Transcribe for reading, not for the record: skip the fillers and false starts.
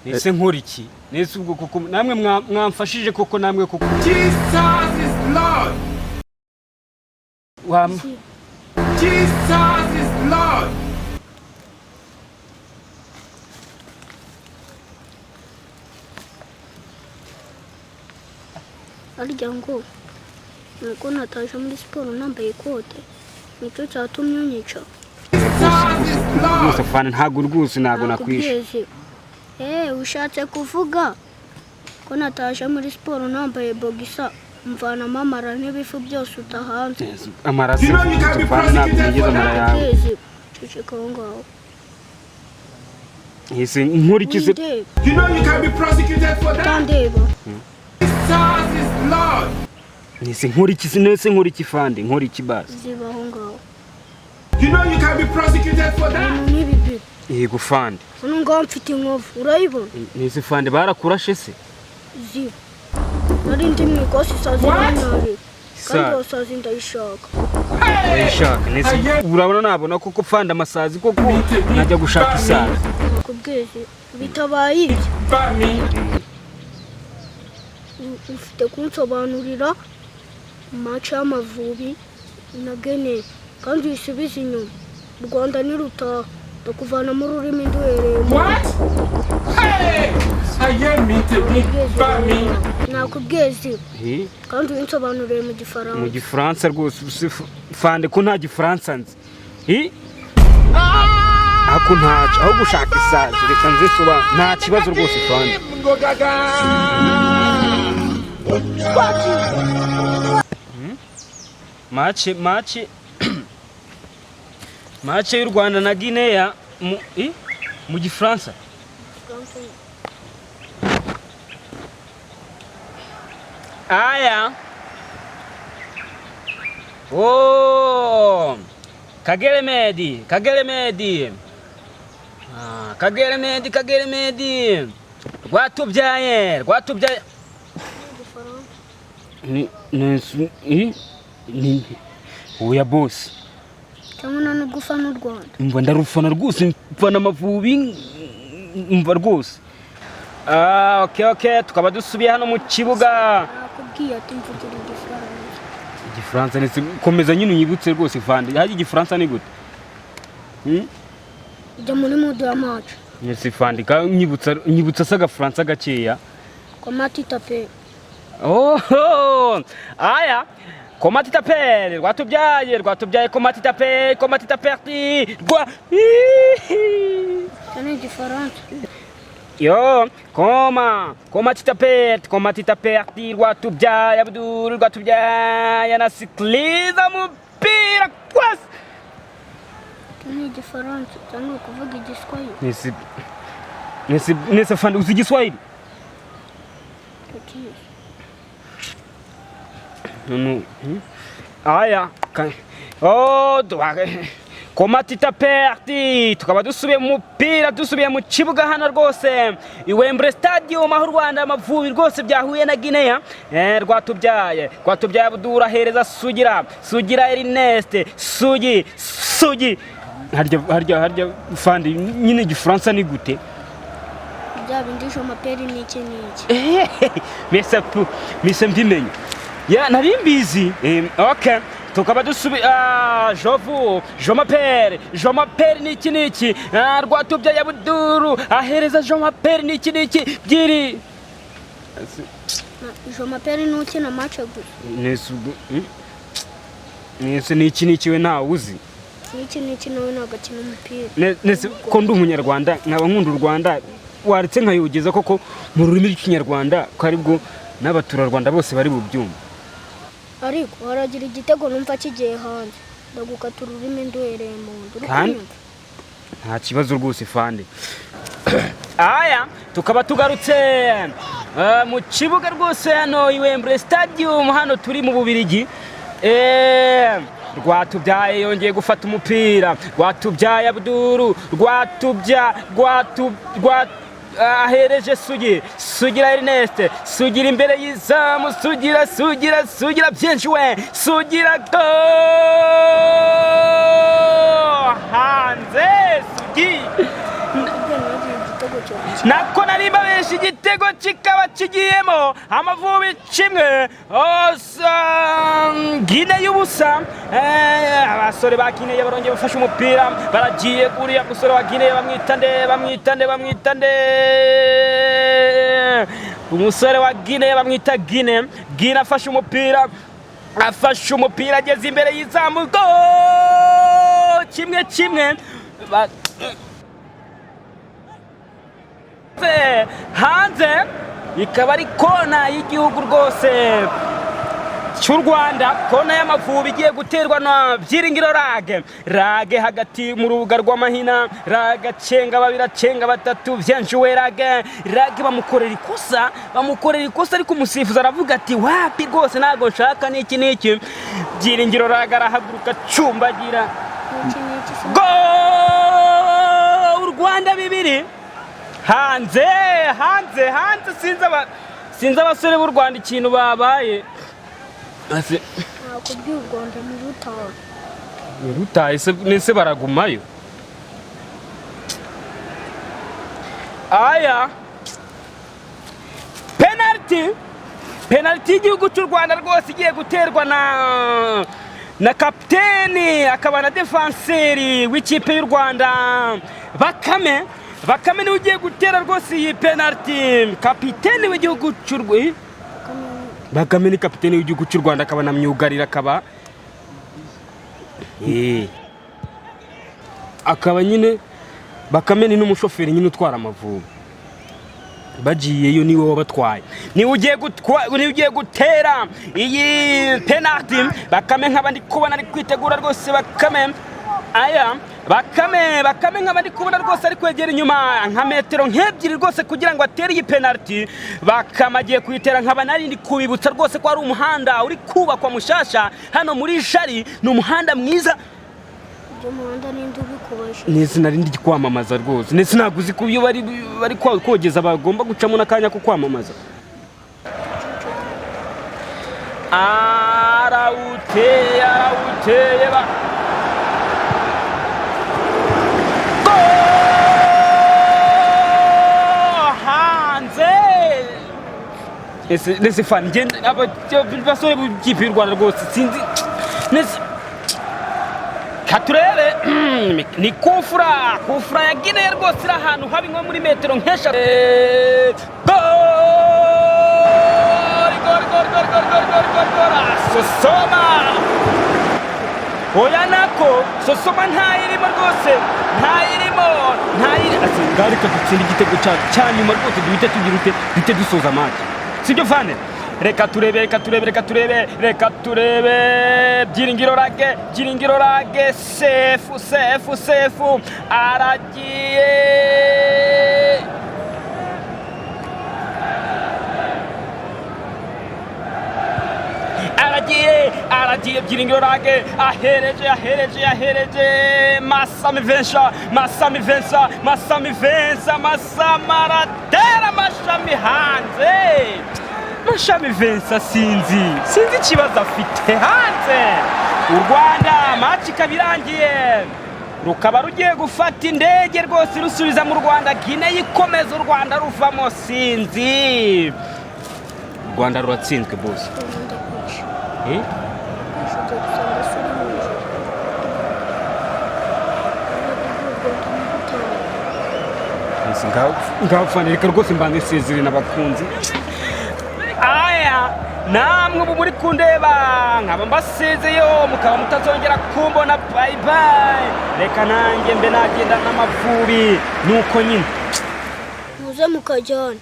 Ese nkora iki? Nese ubwo koko namwe mwamfashije koko namwe koko? Jesus is Lord. Wam Jesus is Lord. Arya ngo nuko nataje muri siporo nambaye ikote, nicyo cyatumye unyica. Jesus is rwose Lord. afana, ntabwo rwose ntabwo nakwishe. Nakubwiye. Ushatse kuvuga ko nataje muri siporo nambaye bogisa, mvanamo amara n'ibifu byose utahanze. Amaraso You know you can be afana, ntabwo prosecuted nigeze for amara that. yawe. Nakubwiye, ceceka aho ngaho. Ese nkora iki se? Windeba. You know you can be prosecuted for that. Utandeba. Jesus is Lord. Nese nkora iki se? Nese nkora iki fande? Nkora iki basi? Ziba aho ngaho. You know you can be prosecuted for that. Ibintu nk'ibi bi Yego fande. Hano ngaho mfite inkovu, urayibona? Nese fande, barakurashe se? Ziba. Nari ndi mu ikosi, isazi What? iranyarira, kandi Sa iyo sazi ndayishaka. urayishaka? Nese urabona nabona koko fande amasazi koko najya gushaka isazi? Nakubwiye, bitabaye ibyo Bami. ufite kunsobanurira match y'Amavubi na Guinea, kandi uyisubize inyuma. U Rwanda nirutaha ndakuvanamo ururimi nduhereye mu What? Hey! Ayé mi tèmi bá mi. Nakubwiye ziba, Eh, kandi uyinsobanuriye mu mu Gifaransa. Gifaransa rwose fande, ko nta Gifaransa nzi. Eh? Ako ntacyo, aho gushaka isazi reka nze nsobanure, nta kibazo rwose fande. Match y'u Rwanda na Guinea mu mu Gifaransa. Aya. Oh! Kagere Medi, Kagere Medi. Ah, Kagere Medi, Kagere Medi. Rwatubyaye, Rwatubyaye. Igifaransa. Ni ni oya boss. Cyangwa nta nubwo ufana u Rwanda? Umva, ndarufana rwose, mfana Amavubi, umva rwose. Ah, okay okay, tukaba dusubiye hano mu kibuga. Nakubwiye ati mvugira Igifaransa. Igifaransa ndetse komeza nyine unyibutse rwose fande. Haje Igifaransa ni gute? Hmm? Ijya muri mudu ya match. Ndetse fande ka nyibutsa, nyibutsa se agafaransa gakeya. Komati tape. Oh, aya. Comment tu t'appelles? Rwatubyaye, Rwatubyaye, comment tu t'appelles? Comment tu t'appelles? Rwa. Icyo ni Igifaransa. Yo, comment? Comment tu t'appelles? Comment tu t'appelles? Rwatubyaye, Abdul, Rwatubyaye, anasikiliza mupira kwasi. Icyo ni Igifaransa cyangwa ukuvuga Igiswahili? Nisi Nisi nisi fande, uzi Igiswahili? Ndakizi. No, no. Aya. Oh, Comment tu t'appelles? Tukaba dusubiye mu mupira, dusubiye mu kibuga hano rwose i Wembley Stadium, aho u Rwanda Amavubi rwose byahuye na Guinea. Rwatubyaye, Rwatubyaye Abdul ahereza Sugira, Sugira Ernest, Sugi, Sugi. Harya harya harya fandi, nyine Igifaransa ni gute? Bya bindi jomaperi ni iki n'iki. Mese pu mise mbimenye ya nari mbizi. Okay, tukaba dusubi Jovu Jomapere, Jomapere niki niki. Ah, Rwatubyaye Abduru ahereza Jomapere niki niki byiri. Jomaperi ni ukina match gusa. Nese nese niki niki we ntawe uzi. N'iki n'iki nawe ntabwo akina umupira. Nese ko ndi umunyarwanda nkaba nkunda u Rwanda, waretse nkayogeza koko mu rurimi rw'Ikinyarwanda, ko aribwo n'abaturarwanda bose bari bubyumva? Ariko haragira igitego numva kigiye hanze, ndagukata ururimi nduhereye mu nda. Uri Kandi- kunyumva? Nta kibazo rwose fande. Aya, tukaba tugarutse mu kibuga rwose hano i Wembley Stadium, hano turi mu Bubirigi. Rwatubyaye yongeye gufata umupira, Rwatubyaye Abduru, Rwatubya Rwatu Rwa ahereje Sugi, Sugira Ernest, Sugira imbere y'izamu, Sugira, Sugira, Sugira byinshi we, Sugira go hanze, Sugi. Nakubwiye ntihagire igitego cyawe. Nako nari mbabesha, igitego kikaba kigiyemo. Amavubi 1, Guinea y'ubusa. Abasore ba Guinea barongeye bafashe umupira, baragiye. Kuriya musore wa Guinea bamwita nde? Bamwita nde? Bamwita nde? Umusore wa Guinea bamwita Guinea. Guinea afashe umupira, afashe umupira, ageze imbere y'izamu. Go! 1-1. Hanze, ikaba ari kona y'igihugu rwose cy'u Rwanda, kona y'Amavubi igiye guterwa na Byiringiro Rage. Rage hagati mu rubuga rw'amahina, Rage acenga babiri, acenga batatu, byanjuwe. Rage, Rage bamukorera ikosa, bamukorera ikosa, ariko umusifuzi aravuga ati: "Wapi rwose, ntabwo nshaka n'iki n'iki." Byiringiro Rage arahaguruka, acumbagira. N'iki n'iki se? Go! U Rwanda 2. Hanze, hanze, hanze! Sinzi abasore b'u Rwanda ikintu babaye. Nakubwiye, u Rwanda ntirutaha. Rutaye se nese baragumayo. Aya, penaliti, penaliti y'igihugu cy'u Rwanda rwose igiye guterwa na kapiteni akaba na defanseri w'ikipe y'u Rwanda, Bakame. Bakame niwe ugiye gutera rwose iyi penaliti, kapiteni w'igihugu cy'u Rwanda. Bakame ni kapiteni w'igihugu cy'u Rwanda, akaba na myugariro, akaba akaba nyine Bakame ni n'umushoferi nyine utwara Amavubi bagiyeyo, niwe wabatwaye, niwe ugiye gutera iyi penalty. Bakame nkaba ndi kubona ari kwitegura rwose. Bakame, aya, Bakame, Bakame nkaba ndi kubona rwose ari kwegera inyuma nka metero nk'ebyiri rwose kugira ngo atere iyi penalty. Bakame agiye kuyitera. Nkaba nari ndi kubibutsa rwose ko ari umuhanda uri kubakwa mushasha hano muri Jari, ni umuhanda mwiza. Ibyo muhanda ninde ubikoresha? Nese nari ndi kwamamaza rwose? Nese ntabwo uzi ko iyo bari kogeza bagomba gucamo n'akanya ko kwamamaza? Arawuteye, arawuteye ba Goal! Hanze! Ese fani ngende, aba basore b'ikipe y'u Rwanda rwose sinzi nese. Katurebe, ni kufura, kufura ya Guinea rwose iri ahantu habi nko muri metero nk'eshatu. Gol, gol, gol, gol, gol, gol, gol, gol, gol! Sosoma, oya, nako Sosoma ntayirimo rwose, ntayirimo, ntayiri. Ngaho reka dutsinde igitego cya nyuma rwose, duhite tugira ute, duhite dusoza match, sibyo fane? Reka turebe, reka turebe, reka turebe, reka turebe. Byiringiro Rage, Byiringiro Rage, sefu, sefu, sefu, aragiye. Aragiye, aragiye. Byiringiro Rage ahereje, ahereje, ahereje Masami Vensa, Masami Vensa, Masami Vensa, Masami aratera, Mashami hanze! Mashami Vensa sinzi ikibazo afite. Hanze! U Rwanda, match ikaba irangiye, rukaba rugiye gufata indege rwose rusubiza mu Rwanda. Guinea ikomeza, u Rwanda ruvamo. Sinzi, u Rwanda ruratsinzwe bose. Ubundi kwisha. Eh? Kwisha, ugiye gusanga se uri mu ijuru. Nakubwiye, u Rwanda ntirutaha. Ese ngaho fana, reka rwose mbanze nsezere n'abakunzi. Aya, namwe ubu muri kundeba, nkaba mbasezeyo, mukaba mutazongera kumbona. Bye bye, reka nanjye mbe nagenda n'Amavubi nuko nyine. Muze mukajyana.